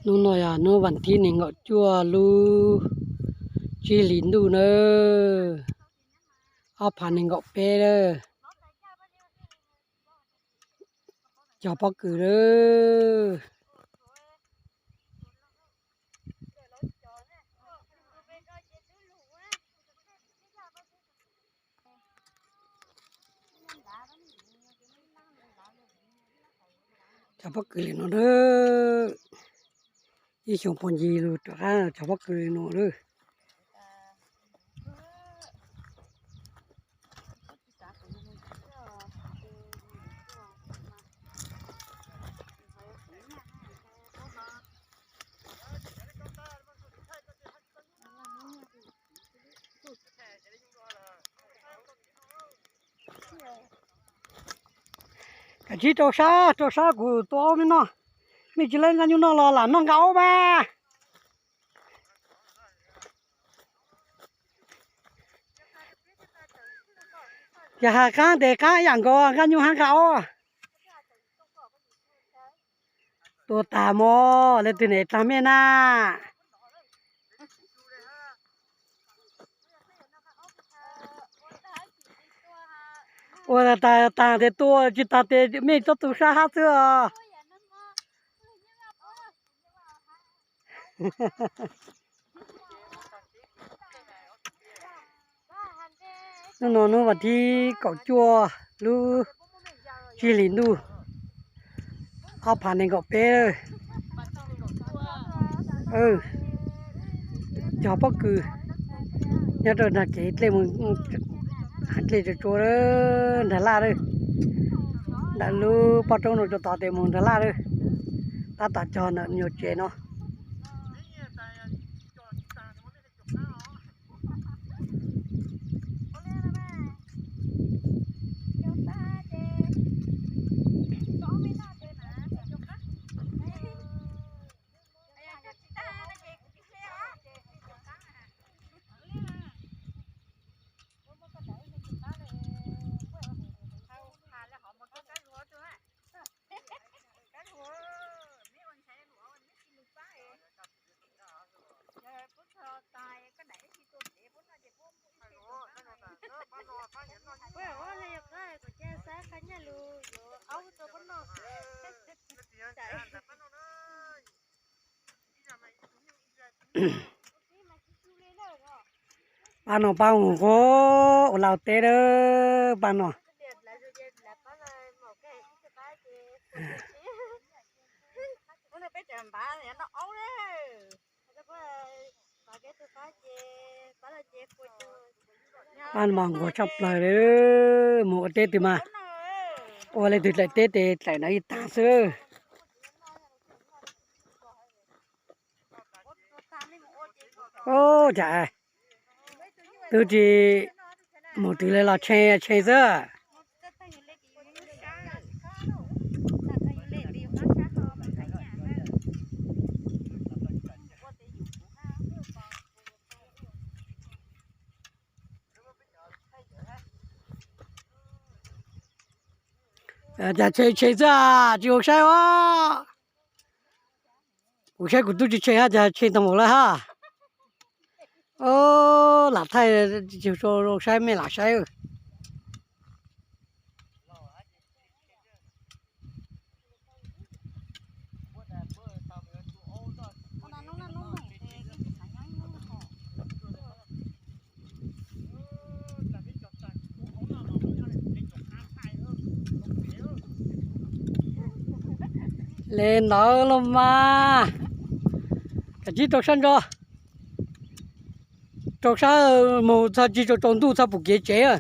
Hnub no yog hnub vas thib nees nkaum cuaj lub tsib hlis ntuj nawb, ob phav nees nkaum peb nawb. Cog pob kws nawb. Cog pob kws li no nawb. Ib xyoo puag ncig lug rov qab cog pob kws li no nawb. Kav tsij rau sab rau sab kuv tua ob me noj. Mej tsis laib nqaij nyuj noj los lam noj nqa aub mas. Yog hais qaab tes qaab ib yam nkaus, nqaij nyuj hab nqaij aub. Tua tag mog, leej twg ne tag mej na. Ua tag tag tes tua, tsis tag tes mej txhob tu sab hab xwb os. Hnub no hnub vas thib kaum cuaj lub tsib hlis ntuj, ob phav nees nkaum peb. Cog pob kws nyob rau nag kev dlej mus, dlej tsuas tsuas nrag laj lawm. Ntawm lub pob roob no rau tod tes mus nrag laj lawm. Tab tom cog ntawm nyuag tsev no. Pab no pab mus quv ua lau teb lawm pab no. Pab no mas nquag tshaj plaws li, mus ua teb twg mas ua leej twg dlaim teb tes dlaim ntawd ib tag xwb. Ub, cas twb tsis mus twg li los tshee tshee xwb. Cas tshee tshee xwb, tsis ua saib os. Kuv saib kuv tub tsis tshee hab, cas tshee tau mus lawm hab. Lam thaij zoo saib mej lam saib. Li ntawd los mas, kav tsij rau sab ntso, rau sab mus txog tsis tsaus ntuj txog pum kev tsev.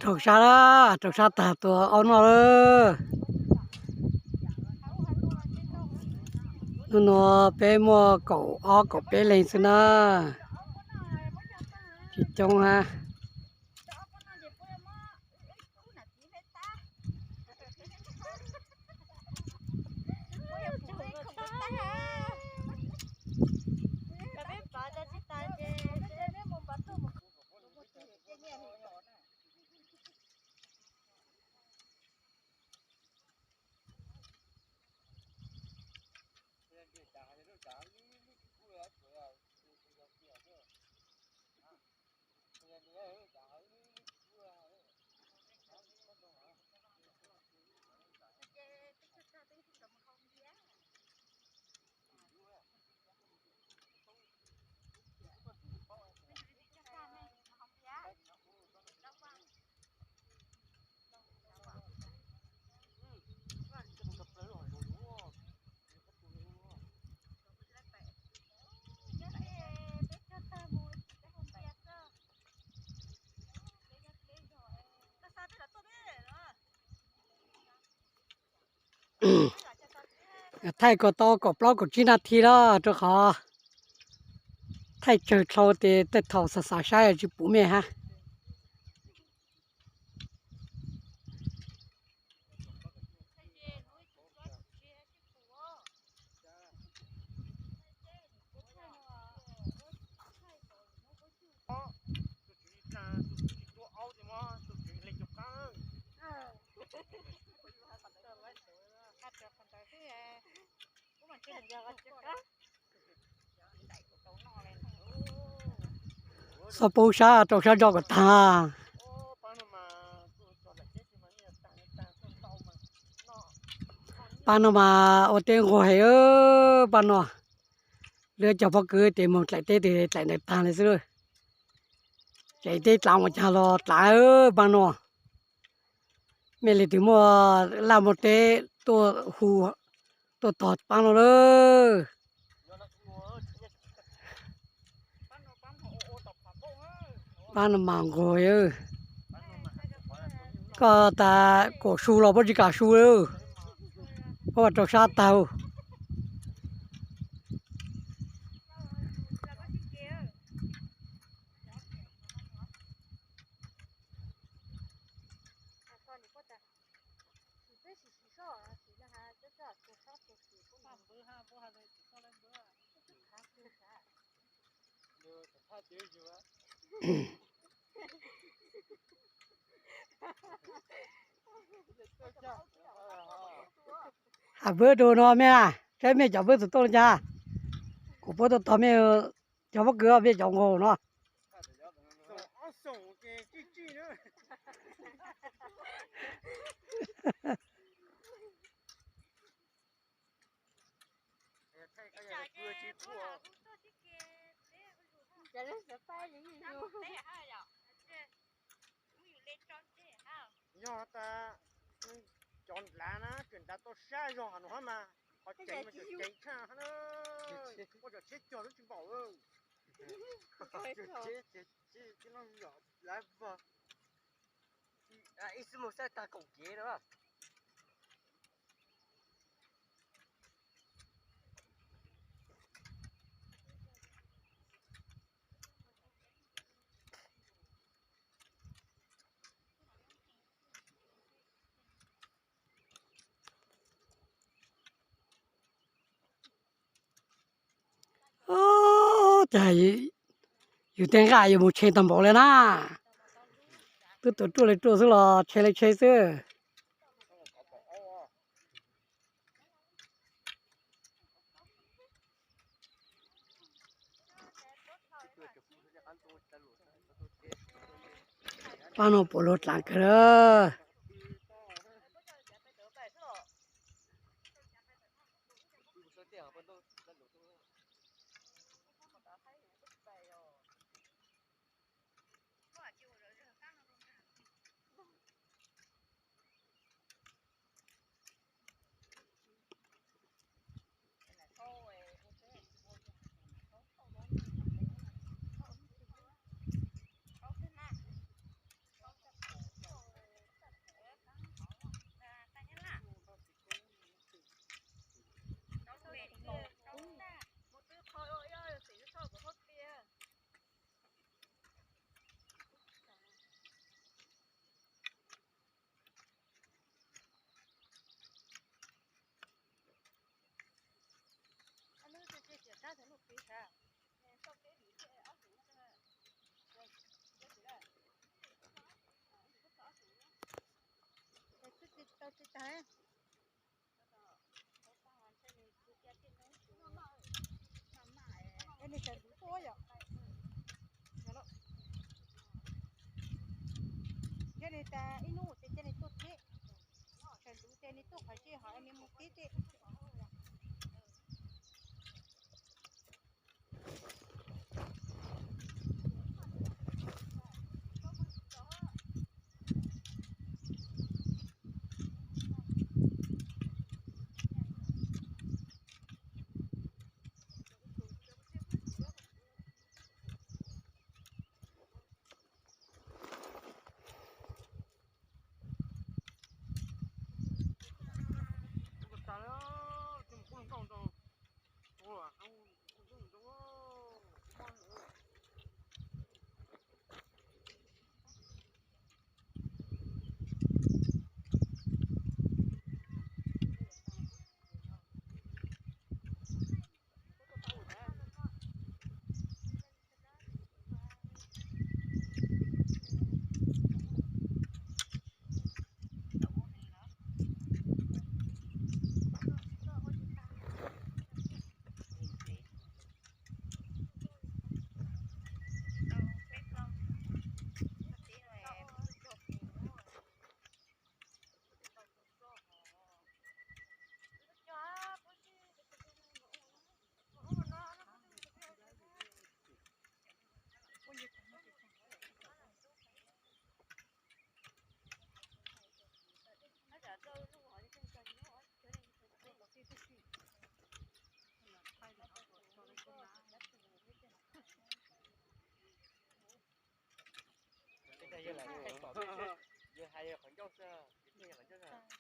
Raug sab lawm, raug sab tag tua aub noj lawm. Hnub no peb muaj kaum ob kaum peb leeg xwb na, tsis coob hab. Thaij kom tau kaum plaub kaum tsib nas this lawm rau qhov thaij tsawg dlhau ces tej thaum xav xav saib tsis pum mej hab. Xob poob sab rau sab ntso kom tag. Pab no mas ua teb nquag heev, pab no. Lawv cov pob kws ces moog dlaim teb tes dlaim ntawd tag le xwb. Tseem teb dlav mus caag los dlav pab no. Mej leej twg muaj laj muaj teb tuaj hu, tuaj tog pab no lawm. Pab no mas nquag. Koj tas kom su los puab tsis kam su, puab rau sab tag. Has npawb rau no mej, saib mej cov npawb txug tuaj le caag, kuv puab tuaj tog mej cov pob kws, mej cov nquag no. Yog tas cov nrad na, kws nrad tau sab zog hov no hab mas, qhov ceev mas tseem ceev tshaj hab na. Ua cov tsheb cog lub tsis npaum. Ib xwb mus saib tag koom kev na. Cas yus tej nqaj yuav mus tshe tag npaum le na. Twb tuav ruaj le ruaj xwb los tshe le tshe xwb. Pab no puav luag dlaav kawg lawm. Ib hnub ces cia nws tuaj thiab, sawv ntxuv ces nws tuaj qhov tsis hov nws mus tib tib. Yog hais qhov ncauj xwb, qhov ncauj xwb.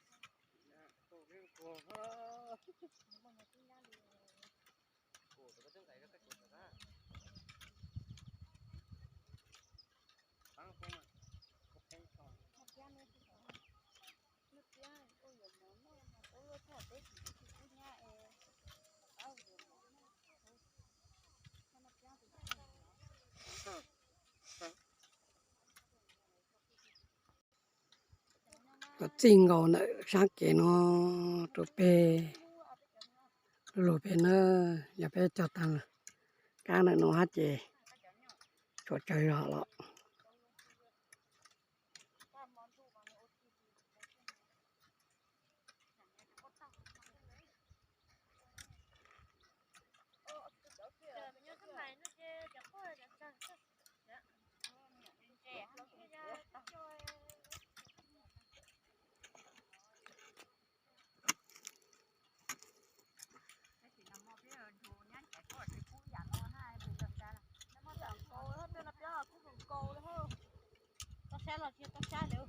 Los txij nkaus ntawm sab kev no rau pem lug pem na, yog peb cog tag kab ntawm no hab ces tshuav tsawg zog los. Toj sab los tsis toj sab lawm.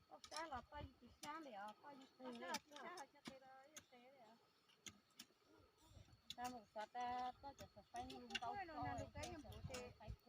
Toj sab los toj yus tsis sab li os, toj yus tsis sab. Tau mus xav tas toj cov xav faib ntau ntau.